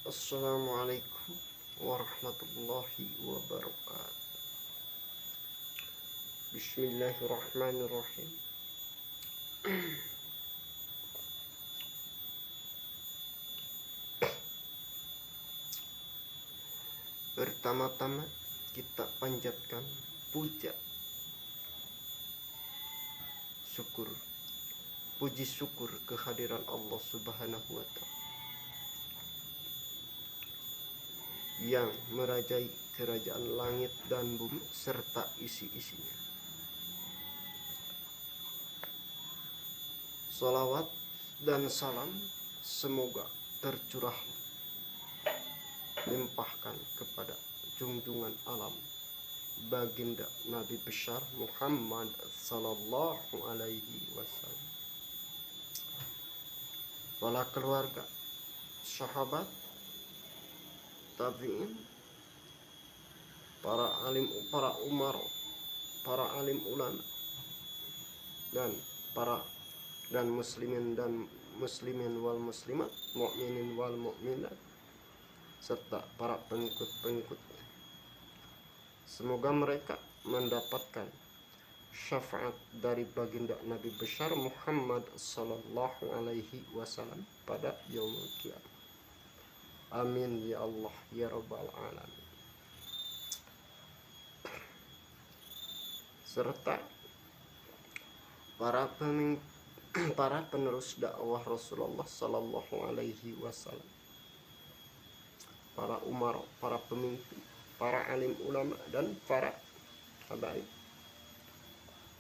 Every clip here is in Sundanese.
Assalamualaikum warahmatullahi wabarakatuh. Bismillahirrahmanirrahim. Pertama-tama kita panjatkan puja syukur, puji syukur kehadiran Allah Subhanahu wa Ta'ala yang merajai kerajaan langit dan bumi serta isi-isinya. Salawat dan salam semoga tercurah limpahkan kepada junjungan alam baginda Nabi besar Muhammad sallallahu alaihi wasallam, para keluarga, sahabat, tabi'in, para alim, para umar, para alim ulama, dan para dan muslimin wal muslimat, mukminin wal mukminat, serta para pengikut-pengikutnya. Semoga mereka mendapatkan syafaat dari baginda Nabi besar Muhammad sallallahu alaihi wasallam pada yaumul kiamat. Amin ya Allah ya Rabbal alamin. Serta para penerus dakwah Rasulullah sallallahu alaihi wasallam, para umar, para pemimpin, para alim ulama, dan para habaib,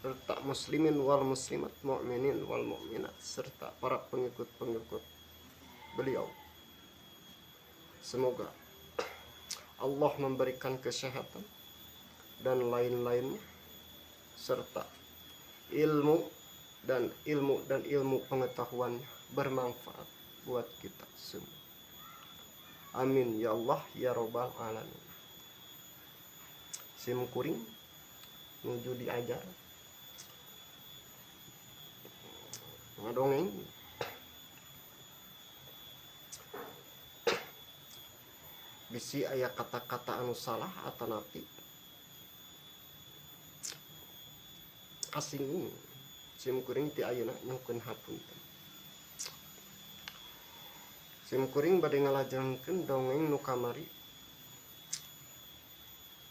serta muslimin wal muslimat, mu'minin wal mu'minat, serta para pengikut-pengikut beliau. Semoga Allah memberikan kesehatan dan lain-lainnya, serta ilmu dan ilmu dan ilmu pengetahuan bermanfaat buat kita semua. Amin ya Allah ya Rabbal alamin. Sim kuring nuju diajar ngadongeng bisi aya kata-kata anu salah atanapi kasinggung, sim kuring ti ayeuna nyungkeun hapunten. Sim kuring bade ngalajengkeun dongeng nu kamari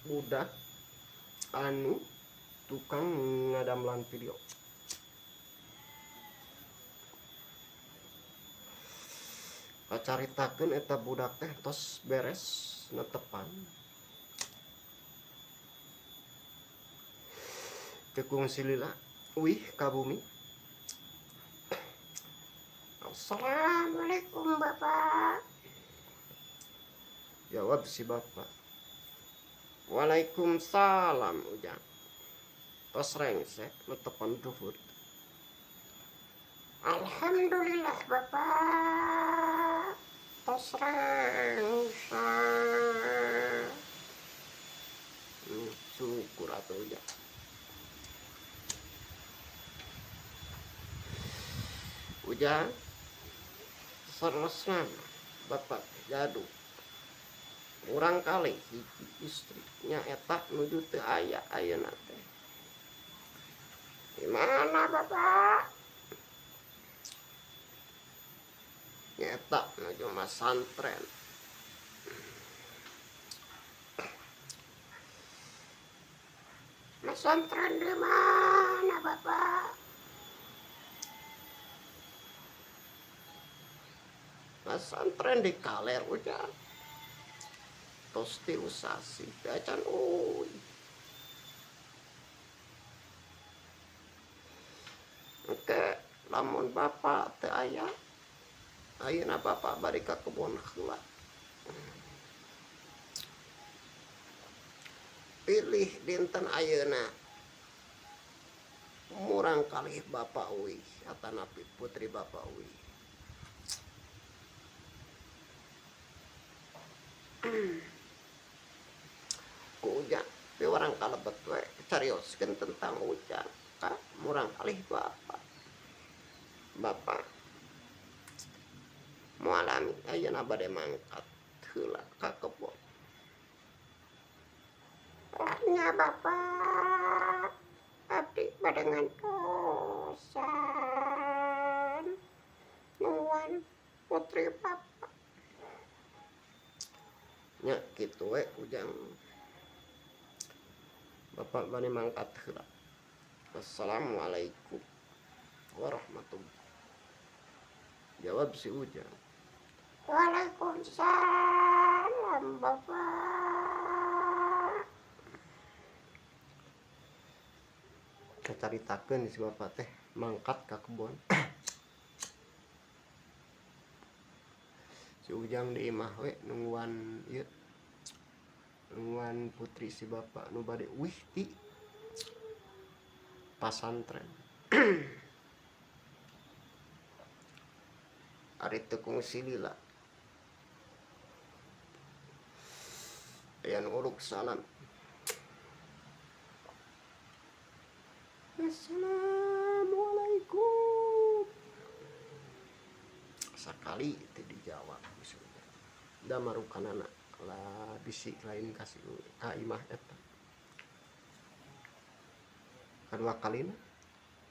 budak anu tukang ngadamlan video. Kacaritakeun eta budak teh tos beres netepan, teu kungsi lila uih ka bumi. Assalamualaikum bapak, jawab si bapak. Waalaikumsalam ujang. Tos rengsek netepan duhur. Alhamdulillah bapak, tos rengsek. Syukur atuh ujang. Ujang seresna bapak gaduh urang kali hiji istrinya eta nuju teu aya ayeuna teh. Di mana bapak? Nyeta nuju masantren. Masantren di mana bapak? Masantren di kaler ujang. Tos tilu sasi acan uy. Oke, lamun bapak teu aya, ayeuna bapak bari ka kebon heula. Pilih dinten ayeuna murang kalih bapak uy atanapi putri bapak uy. Ku ujang pi orang kalebet we carioskeun tentang ujang ka murang kalih bapak. Bapak moal ami ayeuna bade mangkat. heula ka kebon. Oh nya Bapak, abdi bade ngantosan nuan putri Bapak. Nya kitu we Ujang. Bapak bade mangkat heula. Assalamualaikum warahmatullahi. Jawab si Ujang. Waalaikumsalam Bapak. Kacaritakeun si bapak teh mangkat ka kebon. Si Ujang di imah we nungguan ieu. Nungguan putri si bapak nu bade uih ti pasantren. Ari teu kungsi lila. Aya nu uruk salam. Assalamualaikum. Sakali teu dijawab ku si Ujang. Da marukanana lah bisi lain ka si ka imah eta. Kadua kalina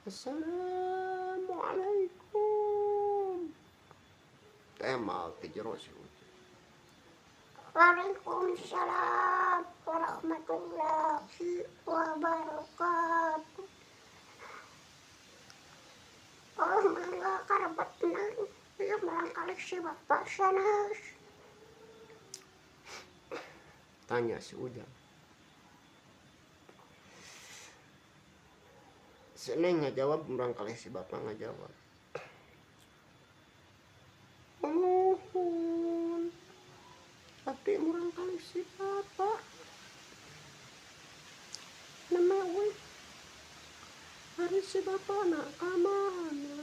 Assalamualaikum. Temal ti jero si Ujang. Waalaikumsalam warahmatullahi wabarakatuh. Oh mangga karebet nang ieu murangkalih si bapak sanes. Tanya si Ujang. Si Neng ngajawab murangkalih si bapak ngajawab. Nuhun. Abdi murangkalih si bapak. Nama we. Ari si bapak na ka mana?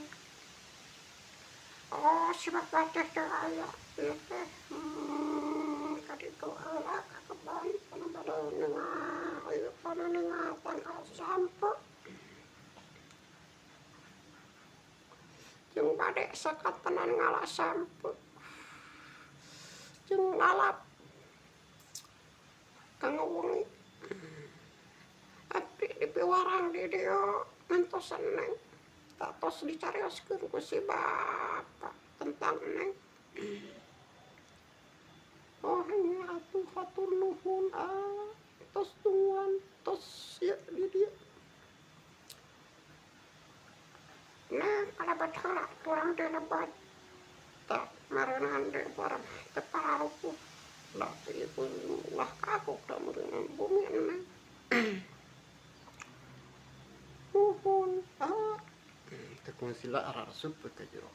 Oh si bapak teh teu aya ieu teh. Ka ditu heula ka kebon anu bade ningal ieu anu ningal tangkal sampeu. Jeung bade sakatenan ngala sampeu. Jeung lalap kanggo wengi. Abdi dipiwarang di dieu ngantosan Neng. Tos dicarioskeun ku si bapak tentang Neng. Oh nya atuh hatur nuhun ah tos tungguan tos ieu di dieu. Neng kalebet heula turang di lebet. Tah meureunan deui bareng teu pararupuh. Da ieu ulah kagok da meureunan bumi Neng. Nuhun ah. Teu kungsi ararsup we ka jero.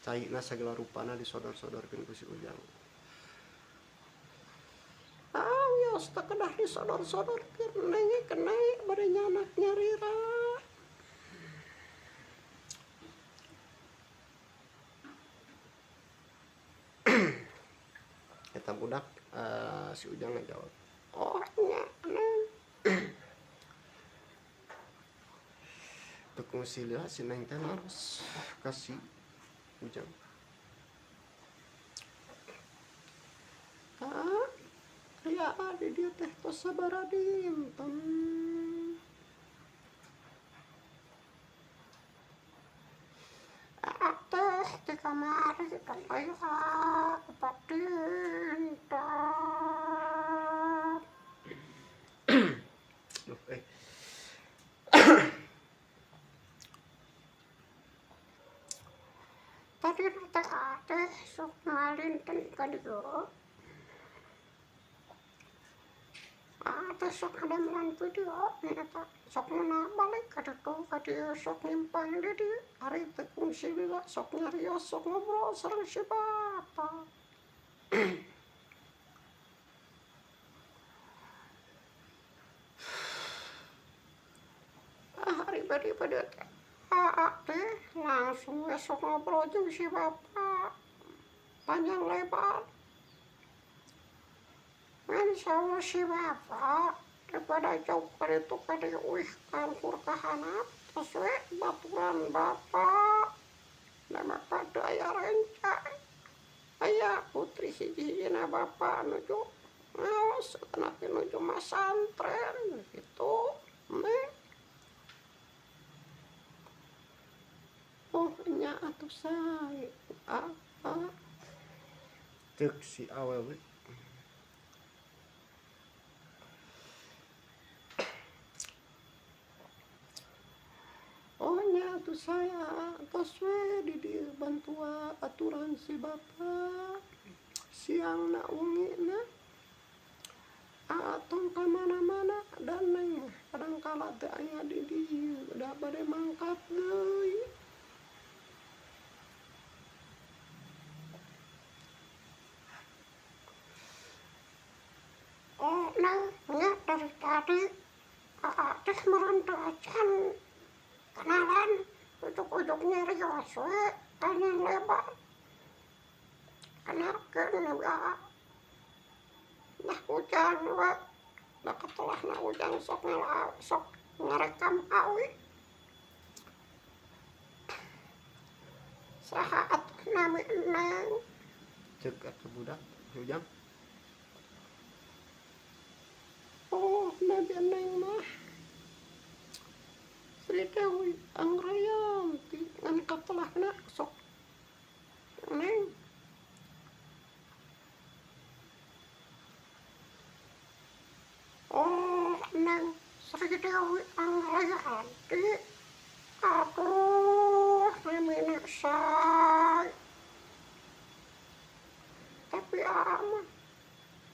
Caina sagala rupana disodor-sodorkeun ku si Ujang. Ah wios teu kedah disodor-sodorkeun Neng ge kene bade nyanak nyarira. Eta budak si Ujang ngajawab. Oh nya Neng. Teu kungsi lila si Neng teh naros ka si Ujang. Ah, aya di dieu teh tos sabaraha dinten. Aa teh ti kamari kan aya opat dinten. Duh eh. Tadi teh aa teh sok ngalinten ka dieu. Aa teh sok ngadamelan video nyaeta sok meunang balik ka ditu ka dieu sok nyimpang di dieu ari teu kungsi lila sok nyarios sok ngobrol sareng si bapa. Ah ari bade bade teh aa teh langsung we sok ngobrol jeung si bapa panjang lebar. Ngan saur si bapa daripada jauh ka ditu ka dieu uih ka luhur ka handap tos we baturan bapa da bapa teu aya renca. Aya putri hiji-hijina bapa nuju ngaos atanapi nuju masantren kitu Neng. Oh nya atuh sae aa. Ceuk si awewe. Oh nya atuh sae aa tos we di dieu bantuan aturan si bapa siangna wengina. Aa tong ka mana-mana da neng mah kadangkala teu aya di dieu da bade mangkat deui. Oh neng nya dari tadi aa teh meureun teu acan kenalan ujug-ujug nyarios we panjang lebar. Kenalkeun we aa. Nah ujang we da katelahna ujang sok sok ngarekam awi. Saha atuh nami neng? Ceuk atuh budak si ujang. Oh nami neng mah Sri Dewi Angrayanti ngan katelahna sok neng. Oh neng Sri Dewi Angrayanti aduh namina sae. Tapi aa mah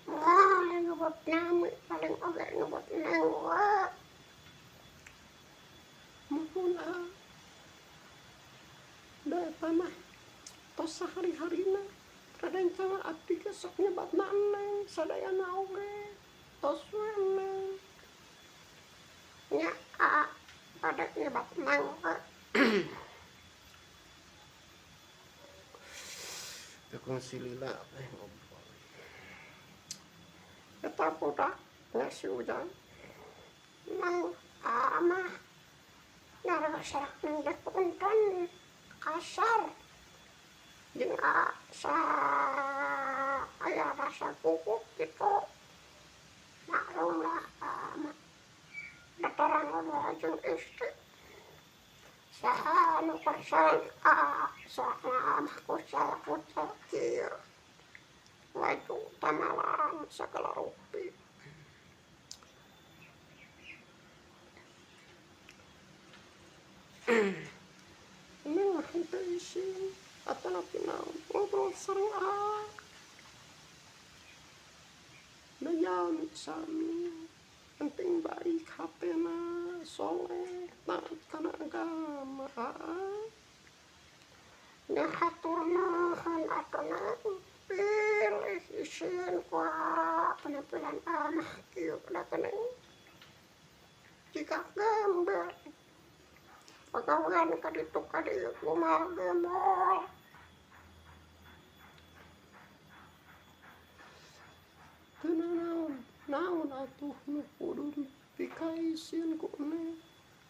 moal nyebut nami paling oge nyebut neng we. Muhun aa da eta mah tos sahari-harina rerencangan abdi ge sok nyebatna neng sadayana oge tos we neng. Nya aa bade nyebat neng we. Teu kungsi lila teh ngobrol. Eta budak nya si ujang neng aa mah nyarios rek neng dek punten kasar jeung aa sa aya rasa gugup kitu maklum lah aa mah da tara ngobrol jeung istri saha anu kesel aa soalna aa mah kucel-kucel kieu laju tamalan sagala rupi. Neng mah henteu isin atanapi naon ngobrol sareng aa. Da jalmi sami penting baik hatena soleh taat kana agama aa. Nya hatur nuhun atuh neng pilih isin ku aa penampilan aa mah kieu da geuning jiga gembel. Pagawean ka ditu ka dieu kumaha gembol. Teu nanaon naon atuh nu kudu dikaisin ku neng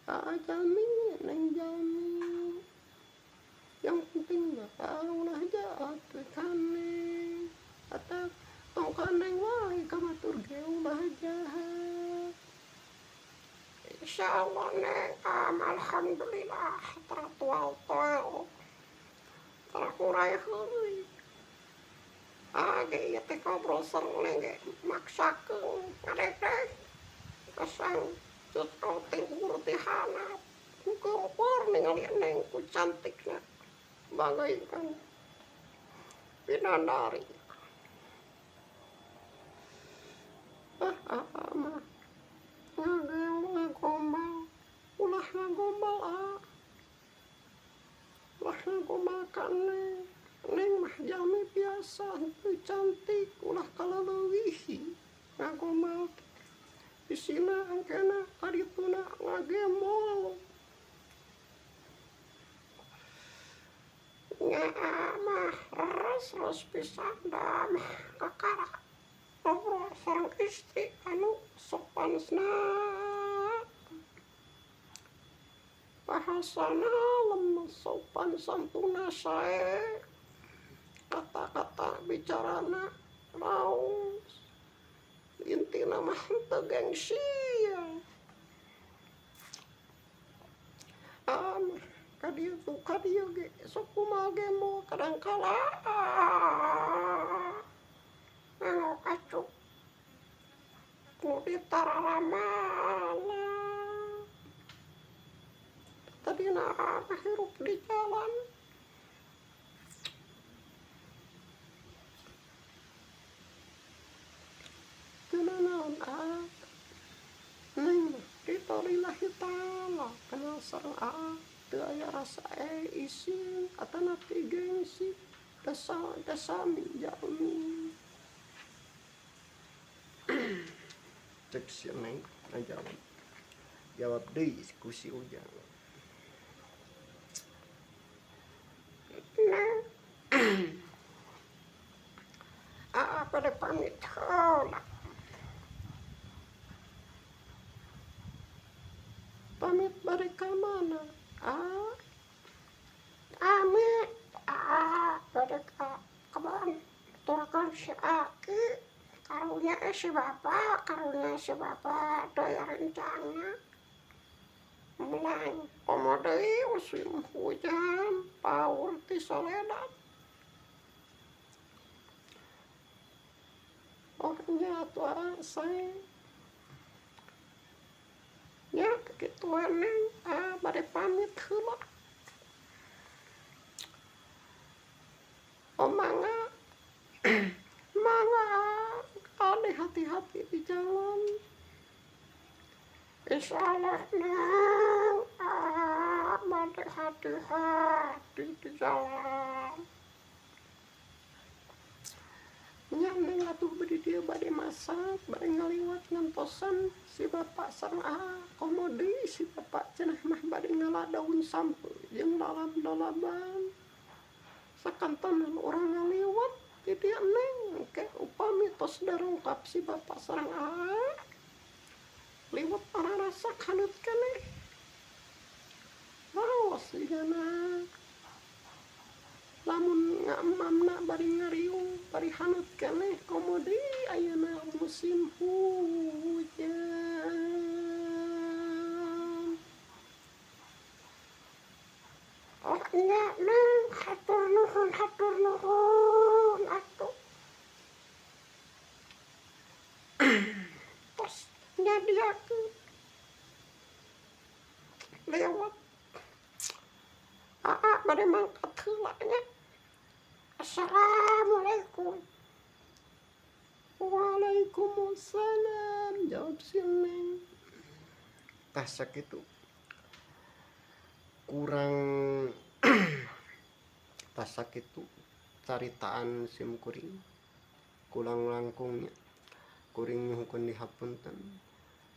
aa jalmi neng jalmi. Yang penting mah aa ulah jahat we ka neng atawa tong ka neng wae ka batur ge ulah jahat. Insyaallah neng am alhamdulillah tara tual-toel tara kurai heureuy. Aa ge ieu teh ngobrol sareng neng ge maksakeun ngadegdeg kesang justru timbul ti handap geumpeur ningali neng ku cantikna bagaikan bidadari. Ah aa mah ngagel ngagombal ulah ngagombal aa ulah ngagombal ka neng. Neng mah jalmi biasa henteu cantik ulah kaleleuwihi ngagombal teh bisina engkena kadituna ngagembol. Nya aa mah reres-reres pisan da mah kakara ngobrol sareng istri anu sopansna bahasana lemes sopan santuna sae. Kata-kata bicarana raos intina mah henteu gengsi. Mah ka dieu tuh ka dieu ge sok kumaha ge moal kadang kala nengok acuk nu ditararamalah. Tadina mah hirup di jalan. Teu nanaon aa. Neng mah ridho lillahi ta'ala kenal sareng aa teu aya rasa isin atanapi gengsi da sami jalmi. Cek si Neng ngajawab. Jawab deui ku si Ujang. Neng, aa bade pamit heula. Pamit bade ka mana aa? Pamit aa bade ka kebon turkeun si aki karunya si bapa, karunya si bapa deui rencana melang komo deui musim hujan paur ti soledat. Oh nya atuh aa sae. Nya kitu we Neng, aa bade pamit heula. Oh mangga, mangga aa kade hati-hati di jalan. Insyaallah Neng, aa bade hati-hati di jalan. Nya Neng atuh bade dieu bade masak, bade ngaliwat ngantosan si bapa sareng aa. Komo deui si bapa cenah mah bade ngala daun sampeu jeung lalab-lalaban. Sakantenan urang ngaliwat di dieu Neng, engke upami tos darongkap si bapa sareng aa liwat pararasak haneut keneh. Raos jigana lamun ngaemamna bari ngariung bari haneut keneh komo deui ayeuna musim hujan. Oh nya Neng, hatur nuhun atuh. Tos nyadiakeun lewat. Aa bade mangkat heula nya. Assalamualaikum. Waalaikumsalam jawab si Neng. Tah sakitu kurang tah sakitu caritaan sim kuring kurang langkungnya kuring nyuhunkeun dihapunten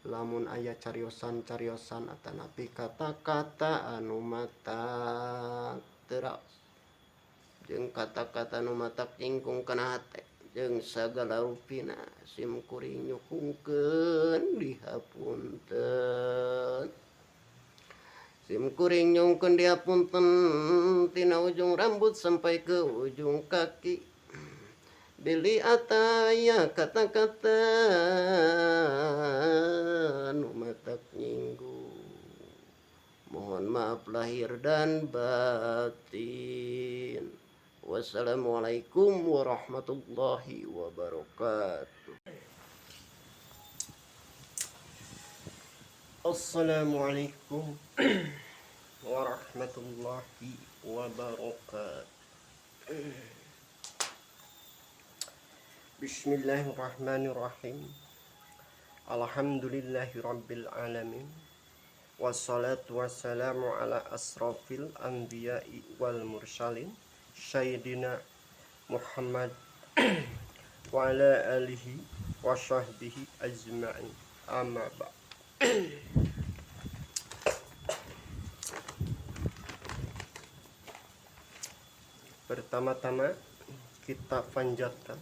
lamun aya cariosan-cariosan atanapi kata-kata anu matak teu raos jeung kata-kata anu matak nyingkung kana hate jeung sagala rupina sim kuring nyuhunkeun dihapunten. Sim kuring nyuhunkeun dihapunten tina ujung rambut sampai ke ujung kaki. Beli ataya kata-kata nu matak nyinggung. Mohon maaf lahir dan batin. Wassalamualaikum warahmatullahi wabarakatuh. Assalamualaikum warahmatullahi wabarakatuh. Bismillahirrahmanirrahim. Alhamdulillahi rabbil alamin. Wassalatu wassalamu ala asrafil anbiya'i wal mursalin Sayyidina Muhammad wa ala alihi wa sahbihi ajma'in. Amma ba'd. Pertama-tama kita panjatkan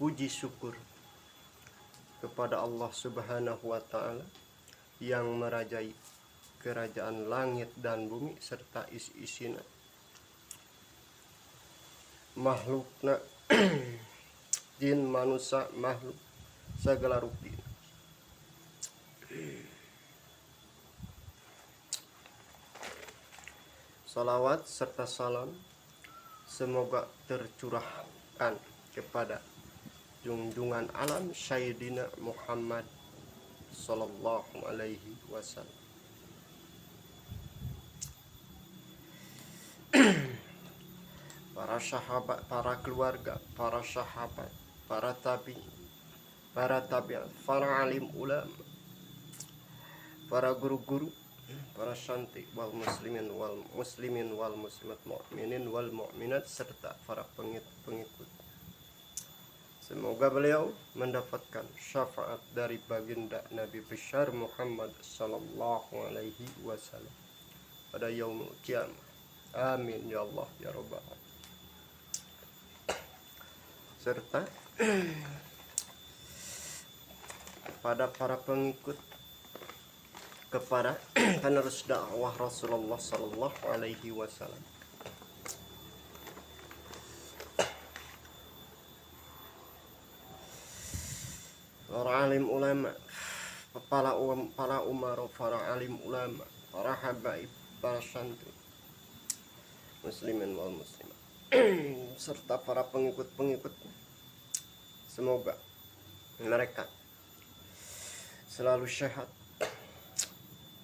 puji syukur kepada Allah Subhanahu wa Ta'ala yang merajai kerajaan langit dan bumi serta isi-isina. Makhlukna jin, manusia, makhluk segala rupi. Salawat serta salam semoga tercurahkan kepada junjungan alam Sayyidina Muhammad sallallahu alaihi wasallam. Para sahabat, para keluarga, para sahabat, para tabi'in, para tabi'in, para alim ulama, para guru-guru, para santri wal muslimin wal muslimat, mu'minin wal mu'minat, serta para pengikut-pengikut. Semoga beliau mendapatkan syafaat dari baginda Nabi besar Muhammad sallallahu alaihi wasallam pada yaumul kiamah. Amin ya Allah ya rabbal alamin. Serta pada para pengikut kepada penerus dakwah Rasulullah sallallahu alaihi wasallam. Para alim ulama, para umaro, para alim ulama, para habaib, para santri, muslimin wal muslimat, serta para pengikut-pengikut. Semoga mereka selalu sehat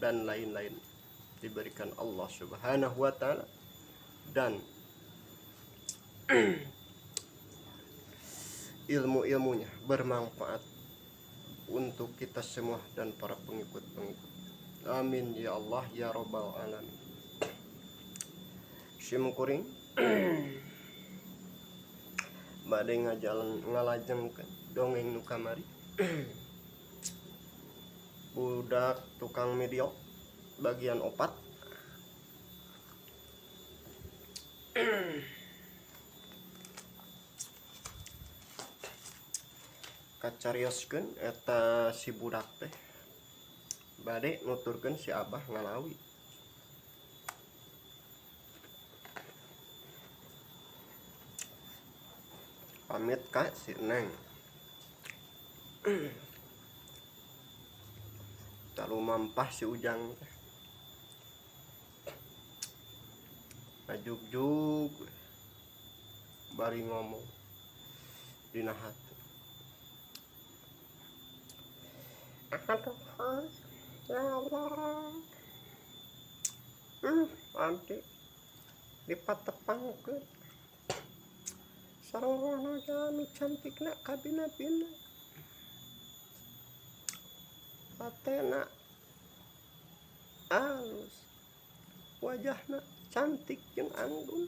dan lain-lain diberikan Allah Subhanahu wa taala dan ilmu-ilmunya bermanfaat untuk kita semua dan para pengikut-pengikut. Amin ya Allah ya rabbal alamin. Sim kuring bade ngajalan ngalajengkeun dongeng nu kamari. Budak tukang video bagian 4. Kacarioskeun eta si budak teh bade nuturkeun si abah ngalawi. Pamit ka si Neng. Talumampah si Ujang teh. Ngajugjug bari ngomong dina hati. Aduh, ya Allah. Nanti dipatepangkeun. Sareng rohna jalmi cantikna kabina-bina. Hatena alus, wajahna cantik jeung anggun.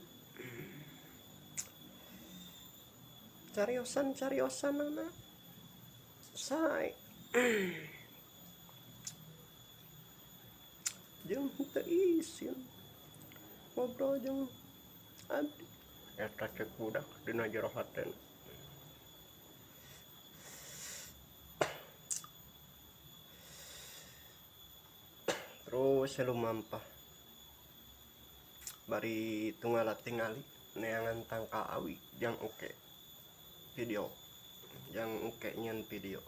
Cariosan-cariosanana sae. Jeung teu isin ngobrol jeung abdi. Eta cek budak dina jero hatena. Terus lumampah bari tungala tingali neangan tangkal awi jang oke video, jang oke nyen video.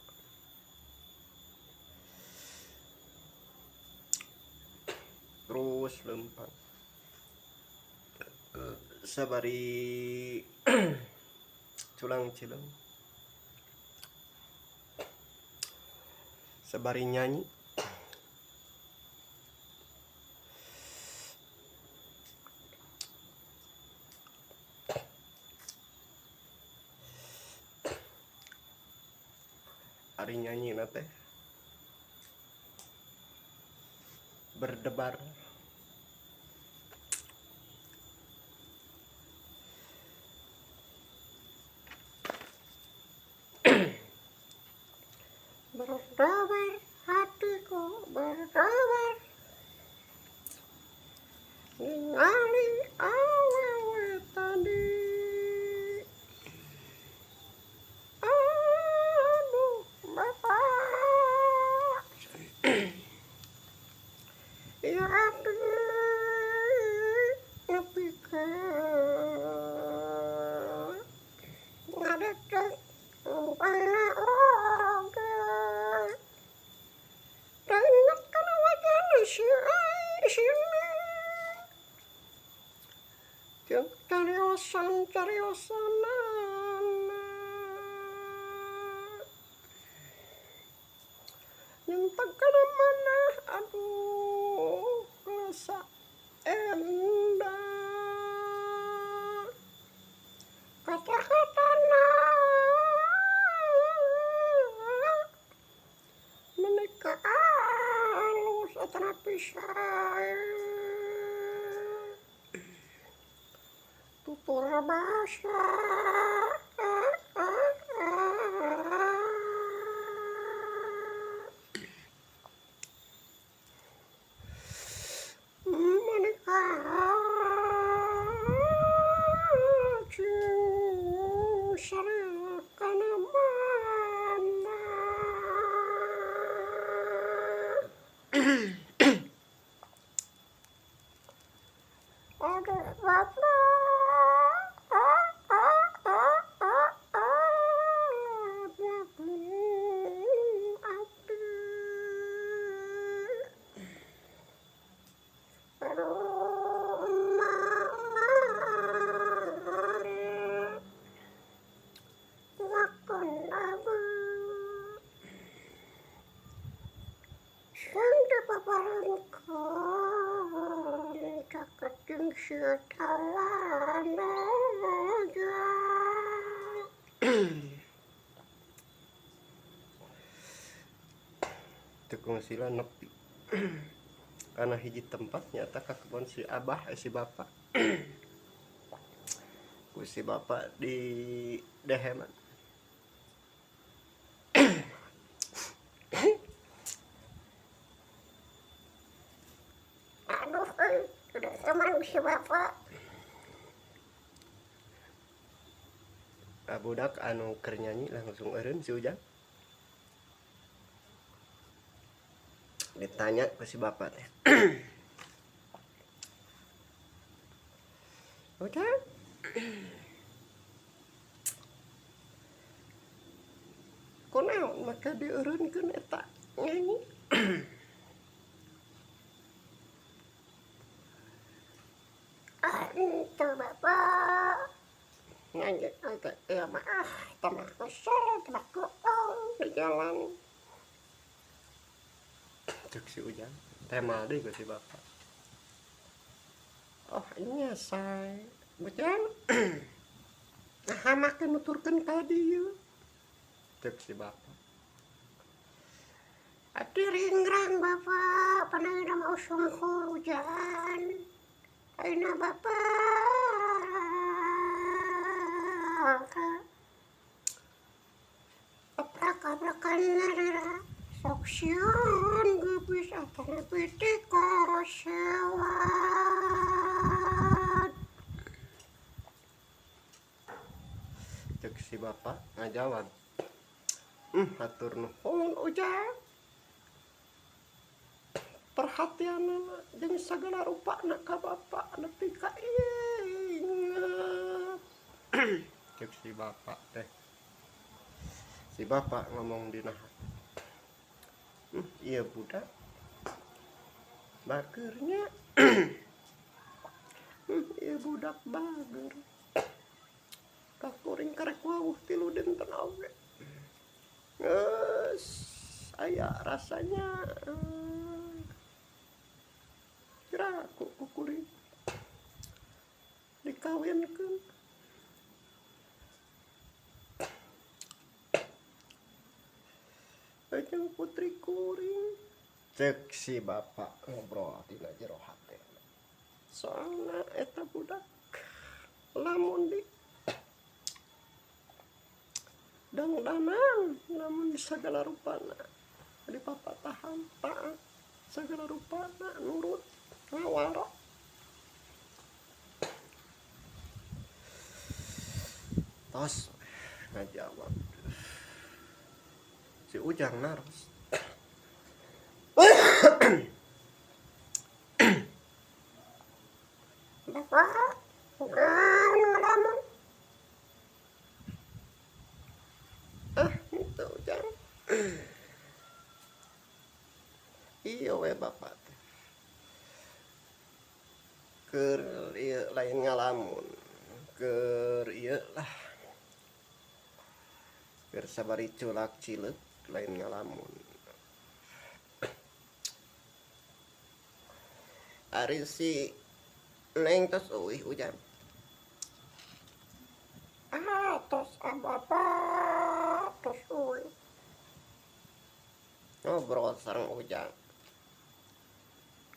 Terus lempang sabari culang cileng sabari nyanyi. Ari nyanyi nate berdebar. Berdebar hatiku berdebar ningali awewe tadi. Aduh bapak, ya abdi nepikeun Jeung cariosan-cariosanana nyenteg kana manah aduh rasa endah kata-katana meuni alus atanapi sae tutur basa meuni cing saril kana mana. Aduh bapak, abdi. Aduh emak, kuatkeun abdi. Sing dipaparengkeun caket jeung si talana. Teu kungsi nepi kana hiji tempat nyata ka kebon si abah, si bapak. Ku si bapak di deheman. Aduh euy, deheman si bapak. Budak anu keur nyanyi langsung eureun si Ujang. Ditanya ke si bapak teh. Ujang, kunaon maka dieureunkeun eta nyanyi? Ah, henteu bapak. Nyanyi teh ieu mah ah tambah kesel, tambah goong di jalan. Cek si Ujang, tema deui ku si bapak. Oh nya sae. Ujang, naha make nuturkeun ka dieu? Cek si bapak. Abdi ringrang bapak, panayeuna mah usum hujan. Ayeuna bapak. Abrak-abrakan nyalira. Sok sieun geubis atanapi ti korosewat. Cek si bapak ngajawab. Hatur nuhun Ujang. Perhatianana jeung sagala rupana ka bapak nepi ka inget. Cek si bapak teh. Si bapak ngomong dina hati. Ieu budak bageurnya. Ieu budak bager. Ka kuring karek wawuh 3 dinten oge. Geus aya rasanya kira ku kuring dikawinkeun. Jeung putri kuring. Cek si bapak ngobrol tina jero hate. Soalna eta budak lamun di dangdanan, lamun di sagala rupana di papatahan taat, sagala rupana nurut ngawaro. Tos ngajawab si Ujang naros. Bapak, naon ngalamun? Ah, henteu Ujang. Ieu we bapak teh. Keur ieu lain ngalamun, keur ieu lah. Keur sabari culak cileuk lain ngalamun. Ari si Neng tos euih Ujang. Ah, tos ah Bapak, tos euih. Ngobrol sareng Ujang.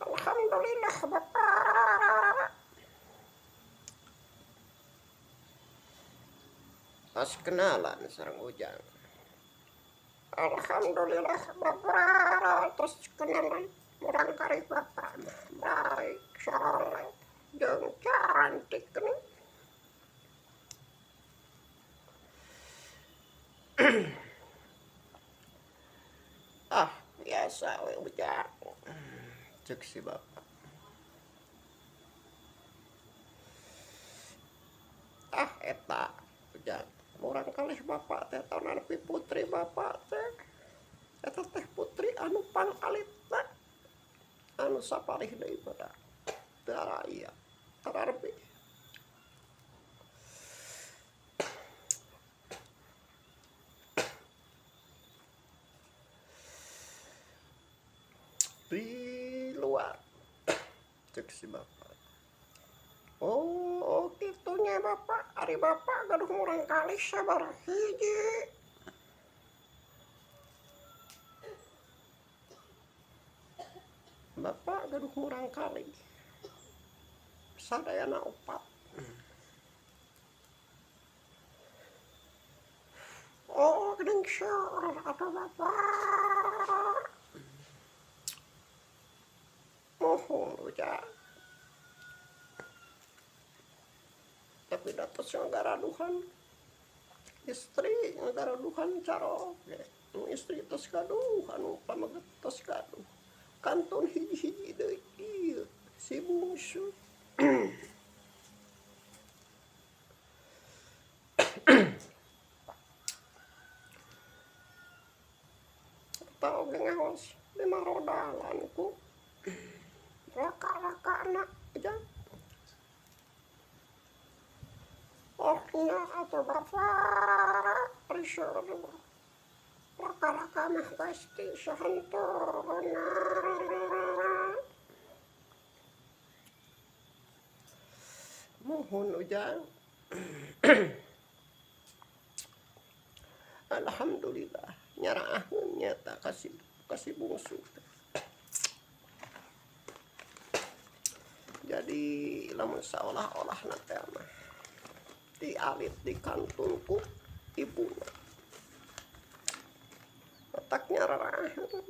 Alhamdulillah Bapak. Tos kenalan sareng Ujang. Alhamdulillah Bapak, tos kenalan murangkalih Bapak mah baik, soleh, jeung cantik nih. Ah, biasa we Ujang. Cek si Bapak. Ah, eta Ujang. Murangkalih Bapak teh tanapi putri Bapak teh. Eta teh putri anu pangalitna. Anu sapalih deui mah teu araya, tararepi. Di luar cek si Bapak. Oh, kitu nya Bapak. Ari Bapak gaduh murangkalih sabaraha hiji? Bapak gaduh murangkalih sadayana opat. Oh, geuning seueur atuh Bapak. Muhun Ujang. Tapi da tos ngagaraduhan istri, ngagaraduhan caroge. Nu istri tos gaduh, anu pameget tos gaduh. Kantun hiji-hiji deui ieu si bungsu. Eta oge ngaos di marodalan ku Raka-rakana. Ujang. Oh nya atuh Bapak, ari seueur mah. Raka-raka mah pasti sahenteuna. Muhun Ujang. Alhamdulillah nyaraaheun nyata kasih kasih bungsu teh. Jadi lamun saolah-olahna teh mah dialit di kantun ku ibuna. Otak nyaraaheun.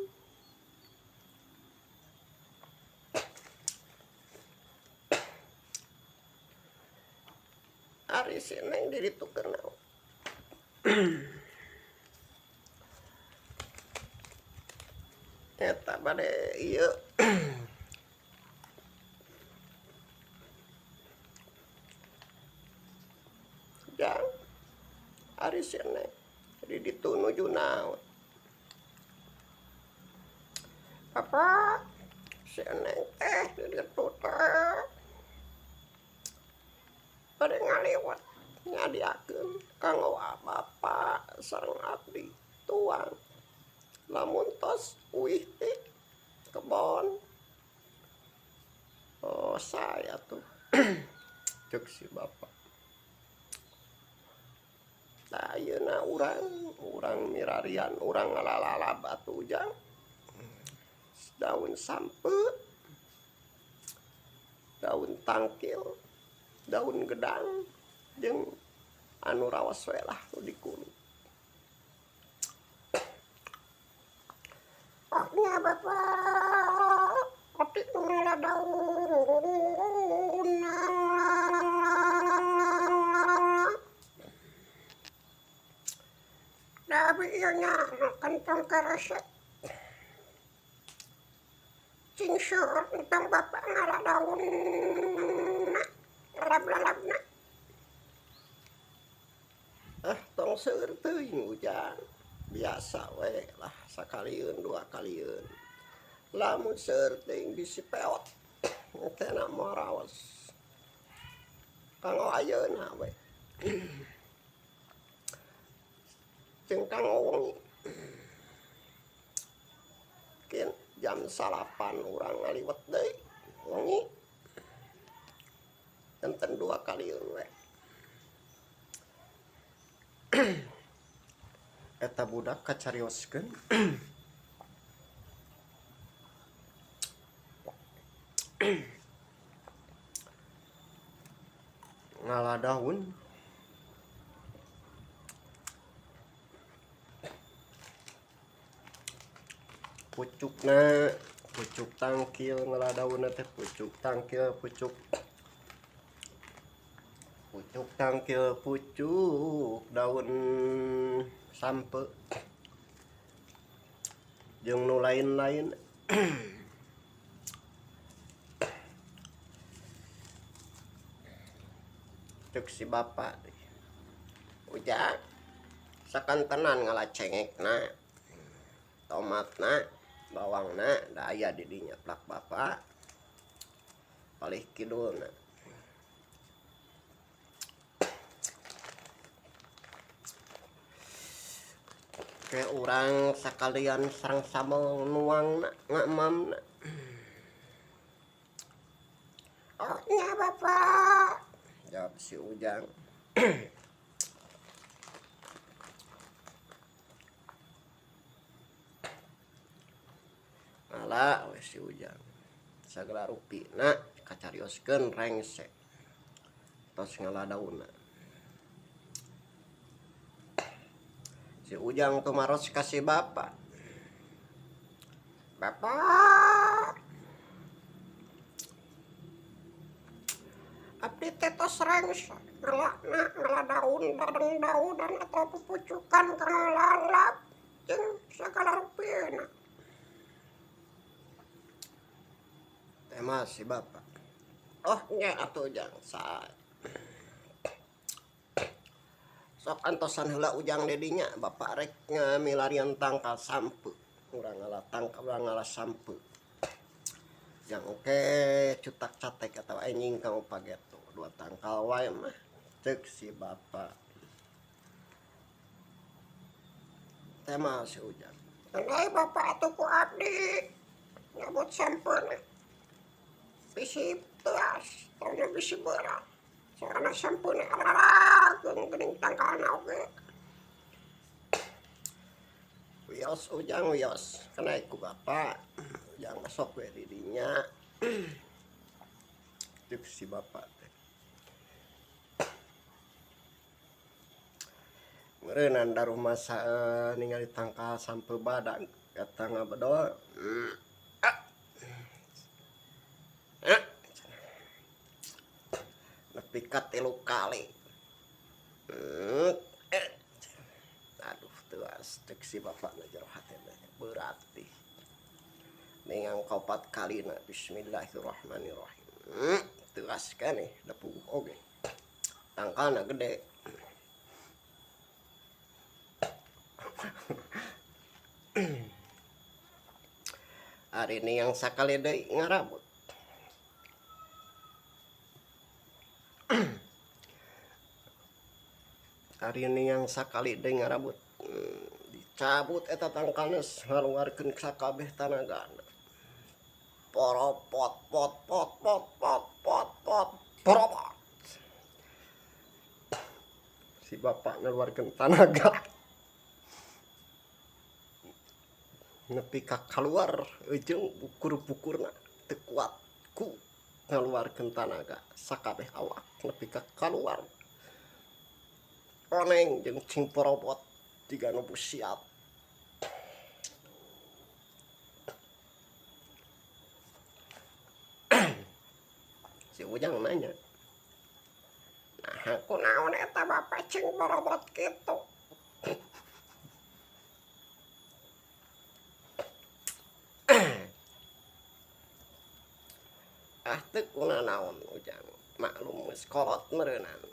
Ari si Neng di ditu keur naon? Eta bade ieu Jang, ari si Neng di ditu nuju naon? Bapak, si Neng teh di ditu teh bade ngaliwet nyadiakeun kanggo bapak sareng abdi tuang lamun tos uih ti kebon. Oh, saya tuh cek si Bapak. Tah ayeuna urang mirarian urang ngalalalab atuh Ujang. Daun sampeu, daun tangkil, daun gedang jeung anu raos we lah nu dikulu. Oh nya Bapak, otik nu ngala daunna. Da abi ieu nya kentong keresek. Cing seueur entong Bapak ngala daunna, lalab-lalabna. Ah, tong seueur teuing Ujang. Biasa we lah sakalieun dua kalieun. Lamun seueur teuing bisi peot. Engkena moal raos. Kanggo ayeuna we. Jeung kanggo wengi. Kin jam 9 urang ngaliwet deui wengi. Enten 2 kali we. Eta budak kacarioskeun. Ngala daun. Pucukna, pucuk tangkil ngala daunna teh pucuk tangkil, pucuk. Pucuk tangkil, pucuk daun sampe. Jeung nu lain-lain. Cek si bapak Ujang sakantenan ngala cengekna, tomatna, bawangna, da aya di dinya plak bapak palih kidulna. Ke urang sakalian sareng sambel nuangna ngamamna. Oh nya bapak, jawab si Ujang. Ngala we si Ujang. Sagala rupina kacarioskeun rengse. Tos ngala daunna. Si Ujang tumaros ka si bapak. Bapak, abdi teh tos rengse ngelana ngala daun dadeng daunan atau pupucukan kana lalap jeung sagala rupina. Teh mah si bapak. Oh nya atuh Ujang sae. Sok antosan heula Ujang dedinya bapak rek ngamilarian tangkal sampe. Urang ngala tangkal, urang ngala sampe. Jang oke cutak catek atau anjing kamu pageto 2 tangkal wae mah cek si bapak. Teh mah si Ujang. Enggai bapak atuh ku abdi nyabut sampena. Bisi teas, tongna bisi berat. Soalna sampena ararageung geuning tangkalna oge. Wios Ujang wios, kena ku bapak. Ujang masuk we di dinya. Cek si bapak teh. Meureunnan darumasa ningali tangkal sampe badag eta ngabedol. Nepi ka 3 kali. Aduh teuas cek si bapak na jero hatena berarti. Ningang 4 kalina bismillahirrahmanirrahim. Teuas keneh da puguh oge. Tangkalna gede. Ari niang sakali deui ngarabut. Ari niang sakali deui ngarabut. Dicabut eta tangkalna ngaluarkeun sakabeh tanagana. Poropot pot pot pot pot pot pot poropot. Si bapak ngaluarkeun tanaga. Nepi ka kaluar jeung bukur-bukurna teu kuat ku ngaluarkeun tanaga sakabeh awak nepi ka kaluar. Oneng jeung cing porobot jiga nu busiat. Si Ujang nanya, nah kunaon eta bapak cing porobot kitu? Ah teu kunanaon Ujang, maklum geus kolot meureunnan.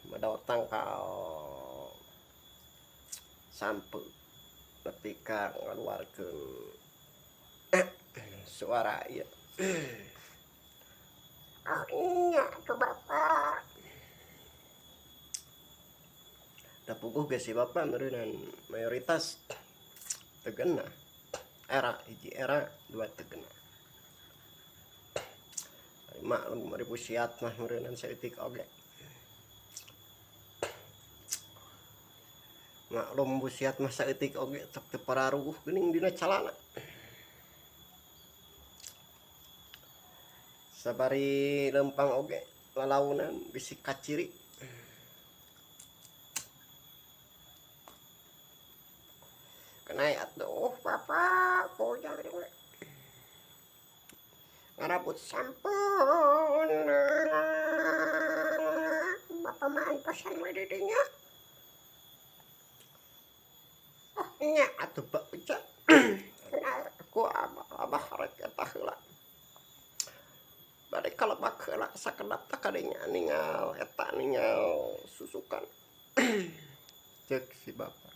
Medot tangkal sampe nepi ka ngaluarkeun suara ieu. Oh nya atuh Bapak. Da puguh ge si Bapak meureunnan mayoritas teu genah. Era hiji era dua teu genah. Ari maklum ari busiat mah meureunnan saeutik oge. Maklum busiat mah saeutik oge sok teu pararuguh geuning dina calana. Sabari lempang oge lalaunan bisi kaciri. Kenai atuh Bapak ku ujang we. Ngarabut sampun. Bapak mah antosan we di dinya. Oh nya atuh Pak Ujang. Kenai ku abah abah rek eta heula. Bade kalebak heula sakedap teh kadinya ningal eta ningal susukan. Cek si bapa.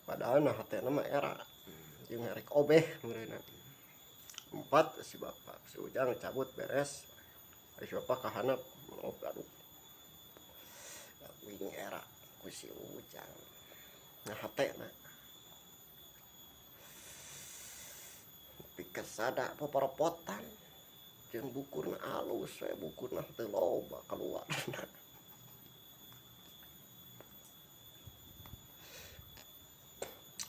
Padahal nah hatena mah era jeung rek obeh meureunna. Empat si bapa, si Ujang cabut beres. Ari si bapa ka handap aduh. Wing era ku si Ujang. Nah hatena. Nepi ka sada poporopotan jeung bukurna alus we bukurna teu loba kaluarna.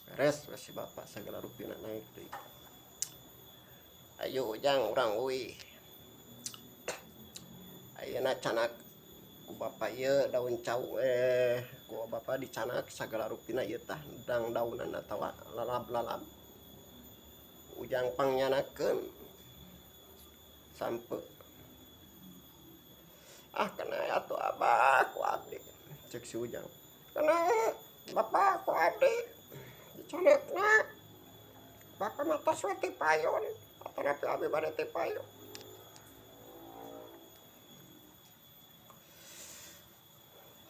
Beres we si bapa sagala rupina naik deui. Ayu Ujang urang uih. Ayeuna canak ku bapa ieu daun cau eh ku bapa dicanak sagala rupina ieu tah dang daunan atawa lalab-lalab. Ujang pangyanakeun sampe. Ah kena atuh abah ku abdi cek si Ujang. Kena bapak ku abdi dicanakna. Bapak mah tos we ti payun atanapi abdi bade ti payun.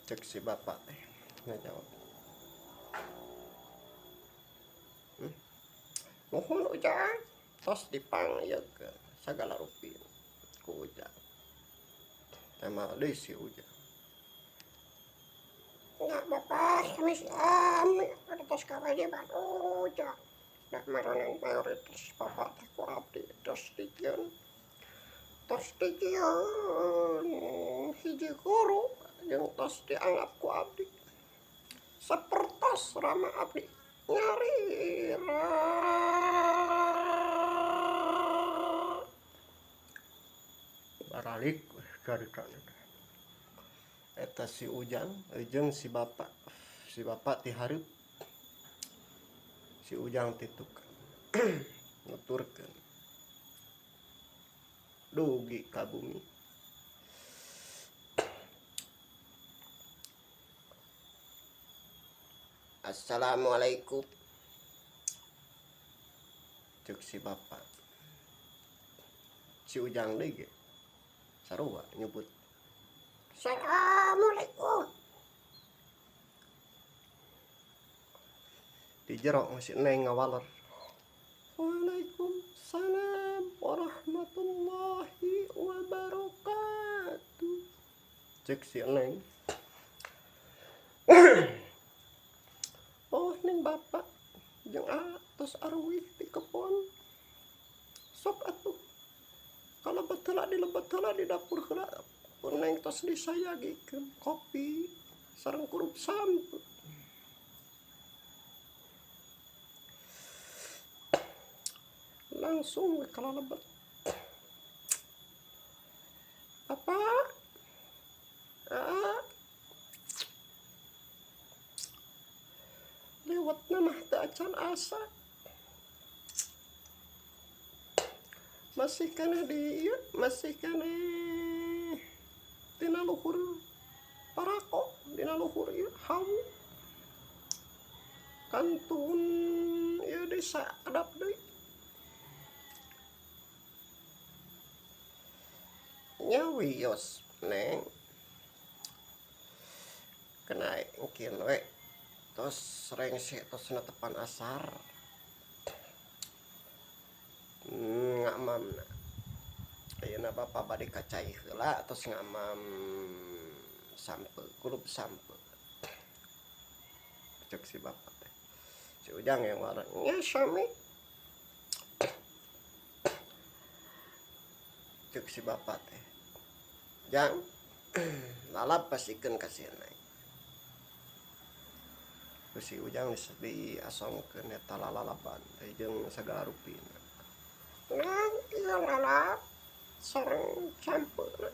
Cek si bapak teh ngajawab. Nuhun Ujang tos dipanggiekeun sagala rupi ku Ujang. Teh deui si Ujang. Nya bapak sami-sami tos kawajiban Ujang. Da meureunnan mayoritas bapak teh ku abdi tos dijieun. Tos dijieun hiji guru jeung tos dianggap ku abdi. Sapertos rama abdi nyarira. Baralik caritana teh. Eta si Ujang jeung si bapa. Si bapa ti hareup. Si Ujang ti tukang nuturkeun. Dugi ka bumi. Assalamualaikum. Cek si bapa. Si Ujang deui ge sarua nyebut. Assalamualaikum. Di jero masih neng ngawaler. Waalaikumsalam warahmatullahi wabarakatuh. Cek si neng. Oh neng bapak jeung atos arwih di kebon. Sok atuh. Kalebet heula dilebet heula di dapur heula. Pun neng tos disayagikeun kopi sareng kurup sampe. Langsung we kalalebet. Apa? Aa. Lewatna mah teu acan asa. Masih keneh di ieu, masih keneh dina luhur parako, dina luhur ieu hawu. Kantun ieu desa kedap deui. Nya wios neng. Kena engkin we tos rengse tos netepan asar. Ngamamna ayeuna bapa bade ka cai heula tos ngamam sampe kulup sampe cek si bapa teh. Si Ujang yang warang nya sami cek si bapa teh. Jang lalap pasikeun ka si Neng. Ku si Ujang diasongkeun eta lalalaban teh jeung sagala rupina. Neng ieu lalap sareng campeuna.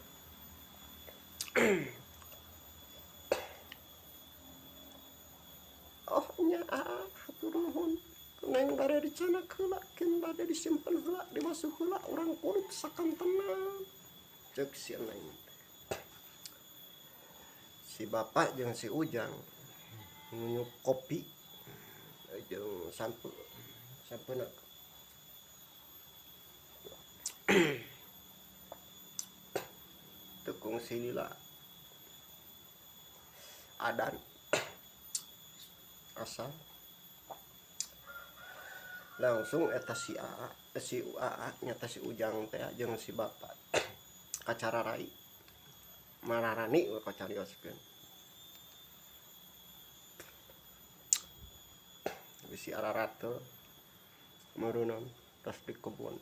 Oh nya aa hatur nuhun. Neng bade dicanak heula keun bade disimpen heula dibasuh heula urang kulup sakantenan. Ceuk si Neng teh. Si bapak jeung si Ujang ngunyuk kopi jeung sampe sampeuna. Teu kungsi lila adan asal langsung eta si AA si AA nyata si Ujang teh jeung si bapak kacararai mararani we kacarioskeun bisi ararate meureunnan tos di kebon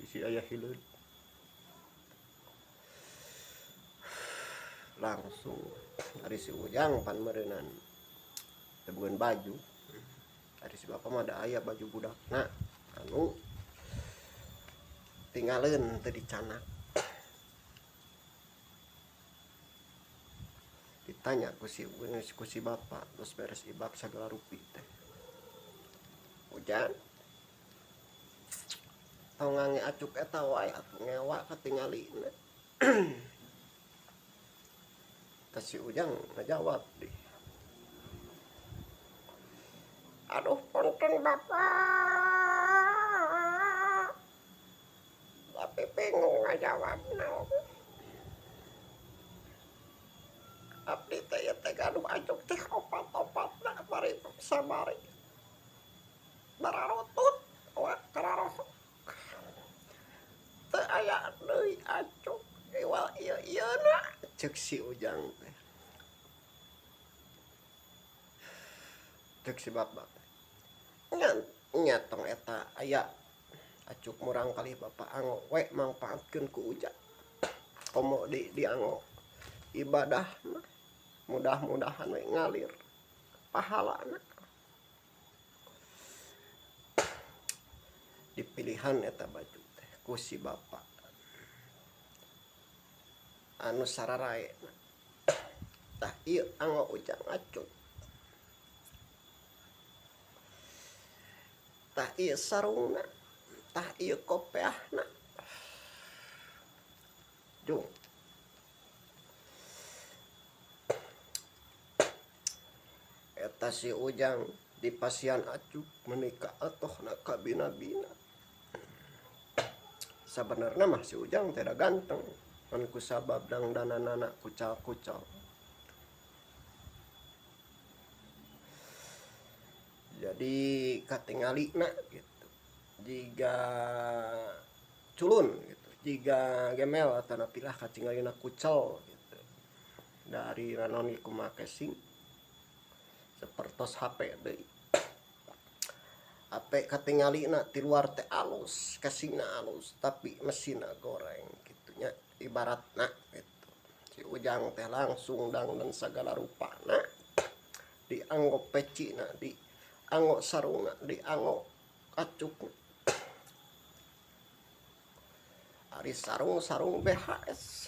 bisi aya hileud langsung ari si Ujang pan meureunnan teu boga baju ari si bapak mah da aya baju budakna anu tingaleun teu dicanak. Ditanya ku si bapak terus beres ibak sagala rupi teh. Ujang tong ngange acuk eta wae atuh ngewa katingalina. Tah si Ujang ngajawab deh. Aduh punten bapak, tapi bingung ngajawabna. Abdi teh ieu teh gaduh acuk teh opat-opatna bari sabari. Bararutut wa kararohok. Teu aya deui acuk iwal ieu-ieuna ceuk si Ujang teh. Ceuk si bapak teh. Nya tong eta aya acuk murang kali bapak anggo we mangpaatkeun ku Ujang. Komo dianggo ibadah mah mudah-mudahan we ngalir pahalana. Dipilihan eta baju teh ku si bapak anu sararaena. Tah ieu anggo Ujang acuk. Tah ieu sarungna, tah ieu kopeahna. Jung. Eta si Ujang di pasian acuk menikah atohna kabina-bina. Sabenerna mah si Ujang teh da ganteng, ngan ku sabab dangdananana kucal-kucal. Jadi katingalina gitu. Jiga culun gitu, jiga gemel atana pilah katingalina kucal gitu. Dari naon kumaha casing sapertos HP deui. HP katingalina ti luar teh alus, casingna alus, tapi mesinna goreng gitu nya ibaratna gitu. Si Ujang teh langsung dangdan sagala rupana dianggo pecina, dianggo sarungna, dianggo acukna. Ari sarung-sarung BHS.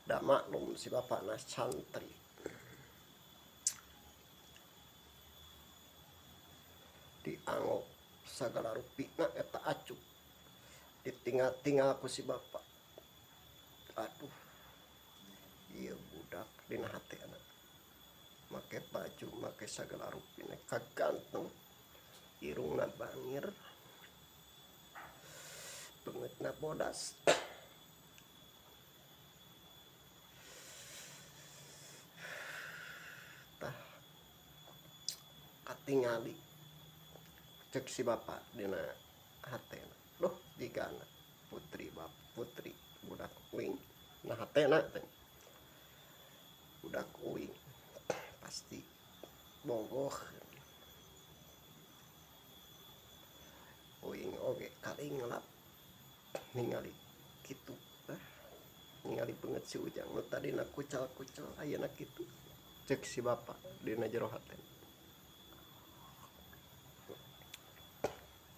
Da maklum si bapakna santri. Dianggo sagala rupina eta acuk. Ditinggal-tinggal ku si bapak. Aduh, ieu budak dina hatena. Make baju, make sagala rupina kaganteng. Irungna bangir. Beungeutna bodas. Tah katingali cek si bapak dina Hatena duh jigana putri bap putri budak uing nah hatena teh budak uing pasti bogoh uing oge kalinglap ningali kitu tah ningali beungeut si Ujang nu tadina kucal-kucal ayeuna kitu ceuk si bapa dina jero hate.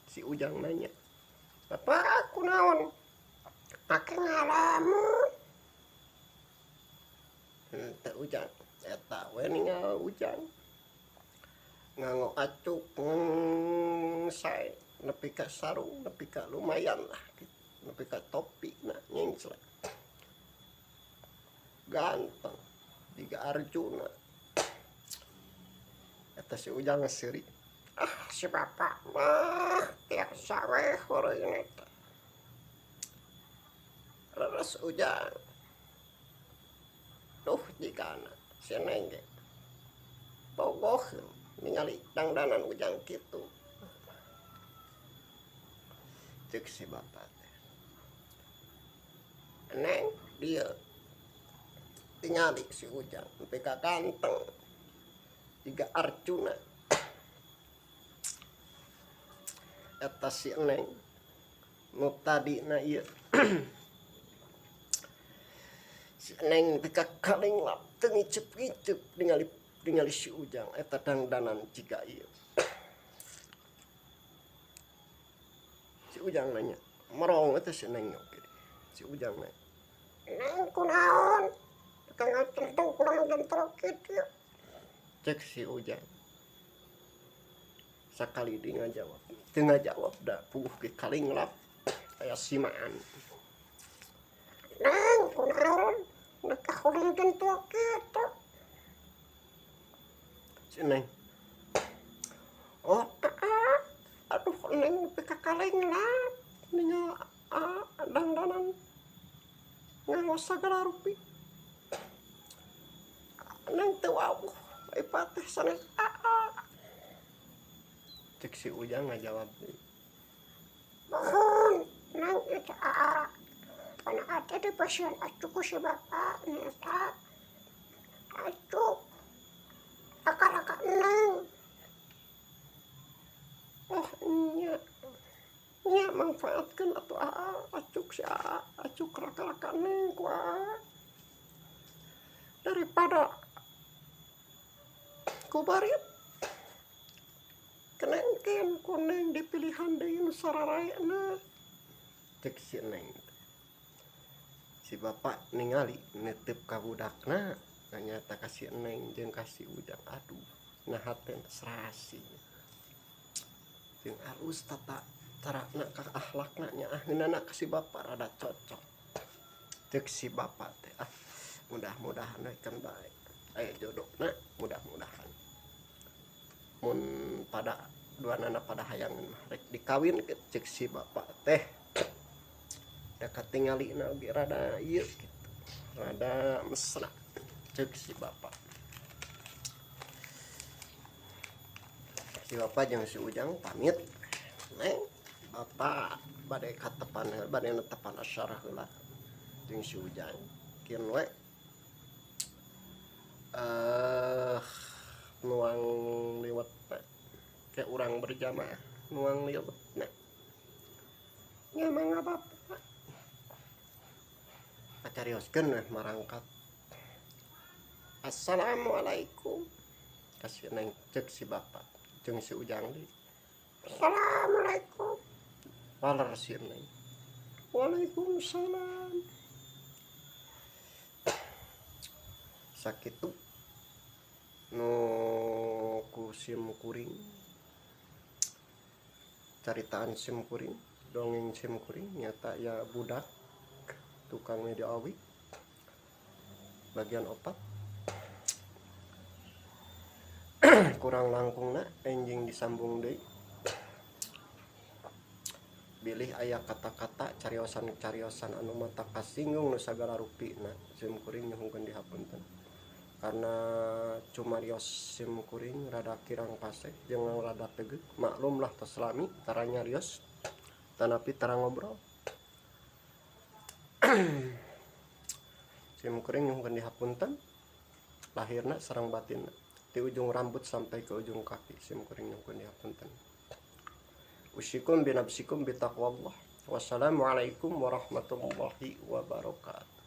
Si Ujang nanya, "Bapak kunaon?" "Make ngalamun." Henteu Ujang, eta we ningal Ujang. Nganggo acuk sae nepi ka sarung, nepi ka lumayan lah kitu, nepi ka topi na nyengslek. Ganteng jiga Arjuna. Eta si Ujang seuri. Ah si bapak mah tiasa we heureuyna teh. Leres Ujang. Duh jigana si Neng ge bogoh ningali dangdanan Ujang kitu. Ceuk si bapak teh. Neng dieu tingali si Ujang nepi ka ganteng jiga Arjuna. Eta si Neng nu tadina ieu si Neng nepi ka kalinglap teu ngiceup-ngiceup ningali ningali si Ujang eta dangdanan jiga ieu. Si Ujang nanya, merong eta si Neng oge. Si Ujang nanya, "Neng kunaon? Teu ngacentung kurang gentrok kitu." Cek si Ujang. Sakali deui ngajawab, teu ngajawab da puguh ge kalinglap aya simaan. "Neng kunaon? Nepi ka kurang gentrok kitu." Si Neng, "Oh aa, aduh Neng nepi ka kalinglap ningal aa dangdanan nganggo sagala rupi. Neng teu wawuh ipa teh sanes aa." Cek si Ujang ngajawab deui. "Nuhun Neng ieu teh aa. Kana aa teh dipasihan acuk ku si bapa nyaeta acuk raka-raka Neng." "Oh nya, nya mangfaatkeun atuh aa acuk si aa acuk raka-raka Neng ku aa. Daripada ku barit kenengkeun ku Neng dipilihan deui nu sararaena." Cek si Neng teh. Si bapak ningali neuteup ka budakna nyaeta ka si Neng jeung ka si Ujang. Aduh nah hatena serasi. Jeung alus tata carana ka akhlakna nyaaheunana ka si bapak rada cocok. Cek si bapak teh ah mudah-mudahan we kan bae aya jodohna mudah-mudahan. Mun pada duanana pada hayangeun mah rek dikawinkeun cek si bapak teh. Da katingalina oge rada ieu kitu, rada mesra cek si bapak. Si bapak jeung si Ujang pamit. Neng, bapak bade katepan bade netepan asyar heula jeung si Ujang. Kieu we nuang liwetna ke urang berjamaah nuang liwetna. Nya mangga bapak. Kacarioskeun we marangkat. Assalamualaikum. Kasih Neng cek si bapak jeung si Ujang deui. Assalamualaikum. Waler si Neng. Waalaikumsalam. Sakitu nu ku sim kuring caritaan sim kuring dongeng sim kuring nyata ya budak tukang media awi bagian 4 kurang langkungna enjing disambung deui bilih aya kata-kata cariosan-cariosan anu mata kasinggung nu sagala rupina sim kuring nyuhunkeun dihapunten karena cumarios sim kuring rada kirang paseh jeung rada tegeuk maklumlah tos lami tara nyarios. Tanapi tara ngobrol. Sim kuring nyuhunkeun dihapunten lahirna sareng batinna, ti ujung rambut sampai ke ujung kaki sim kuring nyuhunkeun dihapunten. Usikum binafsikum bitaqwallah. Wassalamualaikum warahmatullahi wabarakatuh.